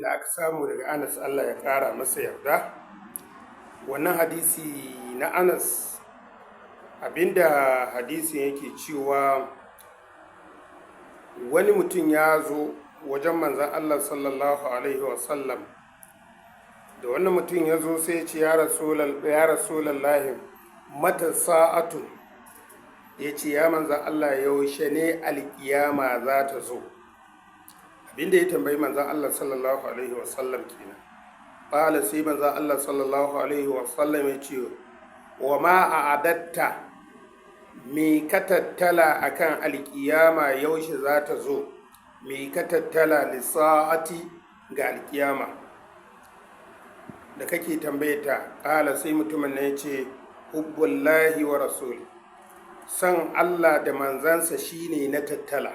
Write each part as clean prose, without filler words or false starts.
Da aka samu daga Anas, Allah ya ƙara masa yarda. Wannan hadisi na Anas, abinda hadisin yake cewa, wani mutum ya zo wajen Manzan Allah sallallahu alaihi wasallam. Da wannan mutum ya zo, sai ya ce, "Ya Rasulallahi, mata sa'atu?" Ya ce, "Ya Manzan Allah, yaushe ne alkiyama za ta zo?" Abinda ya tambayi Manzan Allah sallallahu alaihi wasallam kenan. Ƙala, sai Manzan Allah sallallahu alaihi wasallam ya ce, "Wa ma a'adatta?" Me ka tattala akan alkiyama, yaushe za ta zo? Me ka tattala lissa'ati, ga alkiyama da kake tambaye ta? Ƙala, sai mutumin na ya ce, "Hubbullahi wa rasuli." Son Allah da manzansa shine na tattala.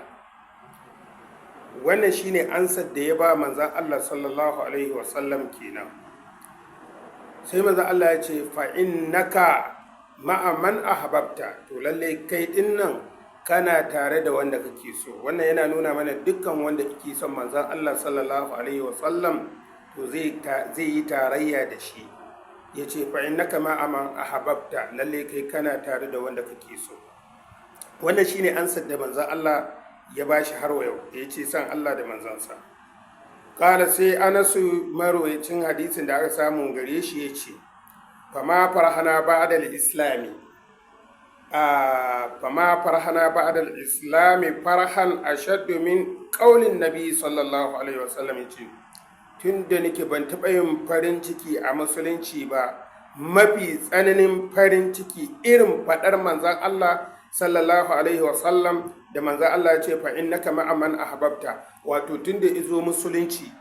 Wannan shine ansar da ya ba Manzan Allah sallallahu alaihi wasallam kenan. Sai Manzan Allah ya ce, "Fa innaka ma'a man ahbabta." To lalle kai din nan kana tare da wanda kake so. Wannan yana nuna mana dukkan wanda kake son Manzan Allah sallallahu alaihi wasallam, to zai yi tarayya da shi. Ya ce, "Fa innaka ma'a man ahbabta." Lalle kai kana tare da wanda kake so. Wannan shine ansar da Manzan Allah ya bashi. Har wa yau ya ce son Allah da manzansa. Kala, sai Anasu marwayacin hadisin da aka samu gare shi ya ce, fama farhana ba'da islami fama farhana ba'da islami farhan ashaddu min qaulin nabi sallallahu alaihi wasallam. Yace, tun da nake ban taɓa yin farin ciki a musulunci ba mafi tsananin farin ciki irin faɗar Manzan Allah sallallahu alaihi wasallam, da Manzan Allah ya ce, "Fa innaka ma'a man ahbabta." Wato tun da izo musulunci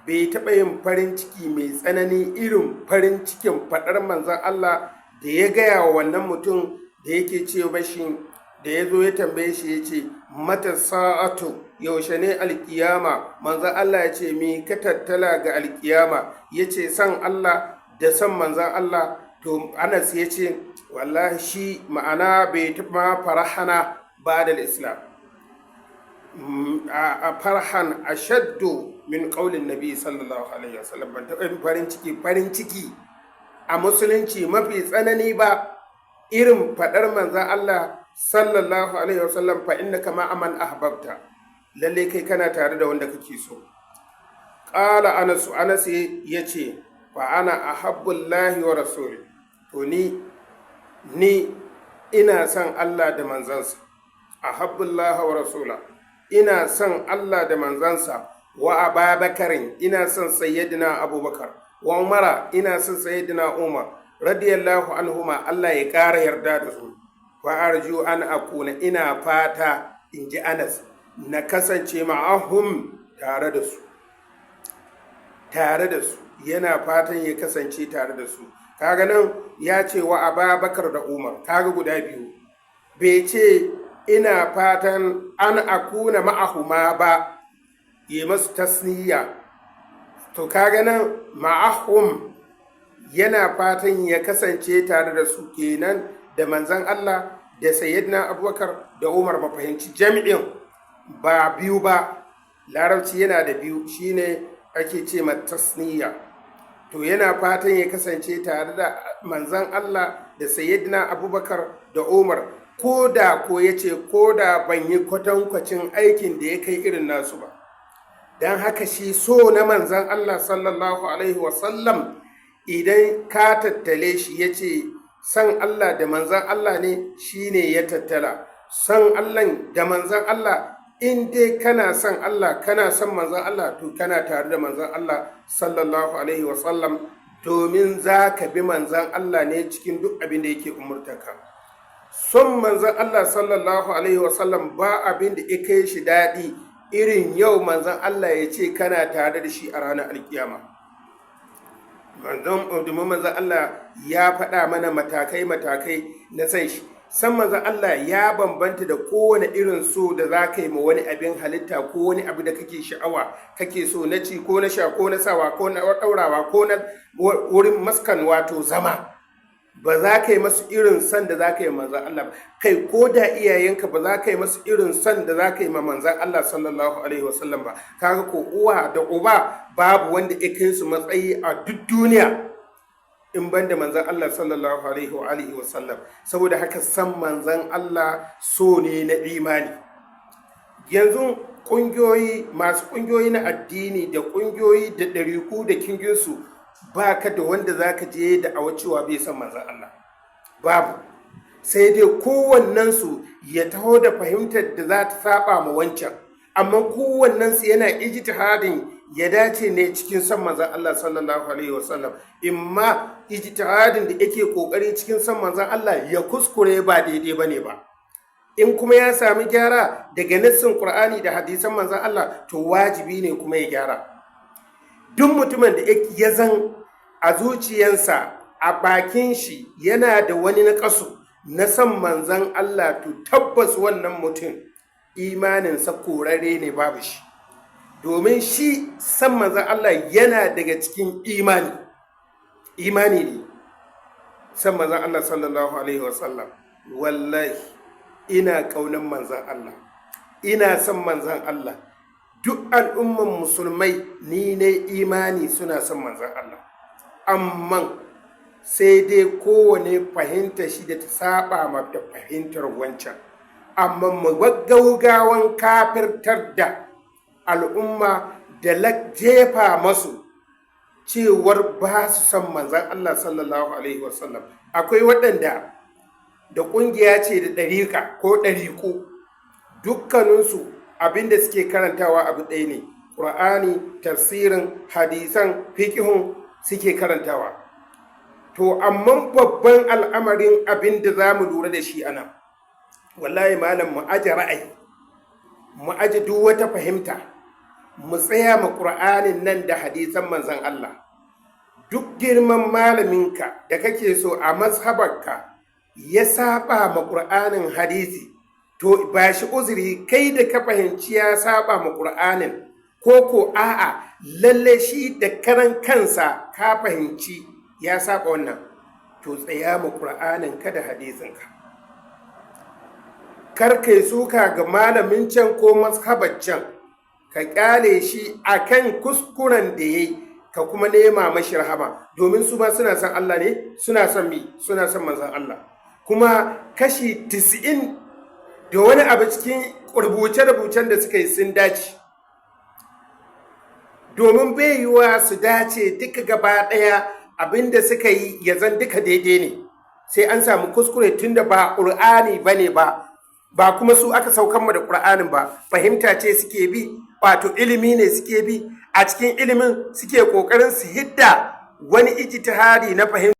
bai taɓa yin farin ciki mai tsanani irin farin cikin faɗar Manzan Allah da ya gaya wa wannan mutum da yake ce mashi, da ya zo ya tambaye shi, ya ce, "Mata sa'atu?" Yaushe ne alkiyama? Manzan Allah ya ce, "Me ka tattala ga alkiyama?" Ya ce, "San Allah da san Manzan Allah." To Anas ya ce, wallahi shi ma'ana bai taɓa farahana ba da islam a farhan ashaddu min qaulin nabi sallallahu alaihi wasallam. Ban taɓa yin farin ciki a musulunci mafi tsanani ba irin faɗar Manzan Allah sallallahu alaihi wasallam, "Fa innaka ma'a man ahbabta." Lalle kai kana tare da wanda kake so. Qala Anas, Anas yace, "Fa ana ahabbullahi wa rasuli." To ni ina son Allah da manzansa. Ahabbullahi wa rasula, ina son Allah da manzansa. Wa Ababakarin, ina son Sayyidina Abubakar. Wa Umara, ina son Sayyidina Umar, radiyallahu anhuma, Allah ya ƙara yarda da su. Wa arju an akuna, ina fata, in ji Anas, na kasance ma'ahum, tare da su, tare da su. Yana fatan ya kasance tare da su. Kaga nan ya ce wa Ababakar da Umar, kaga guda biyu. Bai ce ina fatan an akuna ma'ahuma ba, yi masu tasniya. To kaga nan ma'ahum, yana fatan ya kasance tare da su kenan, da Manzan Allah da Sayyidina Abubakar da Umar. Ba fahimci jami'in ba biyu ba. Larabci yana da biyu, shine ake ce ma tasniya. To yana fatan ya kasance tare da Manzan Allah da Sayyidina Abubakar da Umar, ko da ko ya ce ko da ban yi kwatankwacin aikin da ya kai irin nasu ba. Don haka shi so na Manzan Allah sallallahu alaihi wasallam, idan ka tattale shi, ya ce san Allah da Manzan Allah ne shine ya tattala. San Allah da Manzan Allah, in dai kana son Allah, kana son Manzan Allah, to kana tare da Manzan Allah sallallahu alaihi wasallam, domin za ka bi Manzan Allah ne cikin duk abin da yake umurtaka. Son Manzan Allah sallallahu alaihi wasallam, ba abin da ya kai shi daɗi irin yau Manzan Allah ya ce kana tare da shi a ranar alkiyama. Domin Manzan Allah ya faɗa mana matakai-matakai na san shi. San Manzan Allah ya bambanta da kowane irin so da za ka yi ma wani abin halitta ko wani abu da kake sha'awa, kake so na ci ko na sha ko na sawa ko na ɗaurawa ko na wurin maskan, wato zama. Ba za ka yi masu irin son da za ka yi manzan Allah ba. Kai, ko da iyayenka, ba za ka yi masu irin son da za ka yi ma manzan Allah sallallahu alaihi wasallam ba. Kaga ko uwa da uba, babu wanda ya kai su matsayi a duk duniya in ban da manzan Allah sallallahu alaihi wa alihi wasallam. Saboda haka, san manzan Allah so ne na imani. Yanzu ƙungiyoyi, masu ƙungiyoyi na addini da ƙungiyoyi da ɗariku da kinginsu, ba ka da wanda za ka je da awa cewa bai san manzan Allah. Babu. Sai dai kowannensu ya taho da fahimtar da za ta saba ma wancan, amma kowannensu yana ijtihadin ya dace ne cikin san manzan Allah sallallahu alaihi wasallam. Imma ijtihadin da yake kokari cikin san manzan Allah ya kuskure, ba daidai bane ba. In kuma ya sami gyara daga nassin Qur'ani da hadisan manzan Allah, to wajibi ne kuma ya gyara. Duk mutumin da ya zan a zuciyansa, a bakin shi, yana da wani naƙasu na san manzan Allah, to tabbas wannan mutum imaninsa korare ne, babu shi. Domin shi san manzan Allah yana daga cikin imani. Imani ne san manzan Allah sallallahu alaihi wasallam. Wallahi ina ƙaunar manzan Allah, ina son manzan Allah. Duk al'umman musulmai, ni ne imani suna son manzan Allah, amma sai dai kowane fahimta shi da ta saba ma da fahimtar wancan. Amma mu gaugawan kafirtar da al'umma da jefa masu cewar ba su son manzan Allah sallallahu alaihi wasallam. Akwai waɗanda da ƙungiya ce da ɗariƙa ko ɗariƙu, dukkaninsu abinda suke karantawa abu ɗaya ne: Ƙur'ani, tafsirin, hadisan, fiƙihun suke karantawa. To amma babban al'amarin abin da za mu lura da shi ana, wallahi malam, mu aje ra'ayi, mu aje duk wata fahimta, mu tsaya ma Ƙur'anin nan da hadisan manzan Allah. Duk girman malaminka da kake so a mazhabarka ya saba ma Ƙur'anin, hadisi, to ba shi uzuri. Kai da ka fahimci ya saba ma Ƙur'anin, ko a'a, lalle shi da karan kansa ka fahimci ya saba wannan, to tsaya ma Ƙur'anin ka da hadisinka. Kar kai suka ga malamin can ko mazhabar can. Ka kyale shi akan kuskuren da ya yi, ka kuma nema mashi rahama, domin su ma suna son Allah ne, suna son mi, suna son manzon Allah. Kuma kashi 90 da wani abu cikin rubuce-rubucen da suka yi sun dace, domin bai yiwuwa su dace duka gaba ɗaya, abinda suka yi ya zan duka daidai ne, sai an samu kuskure, tunda ba ƙur'ani ba ne ba, ba kuma su aka saukan mu da ƙur'anin ba. Fahimta ce suke bi, wato ilimi ne suke bi. A cikin ilimin suke ƙoƙarin su hidda wani ijtihadi na fahimta.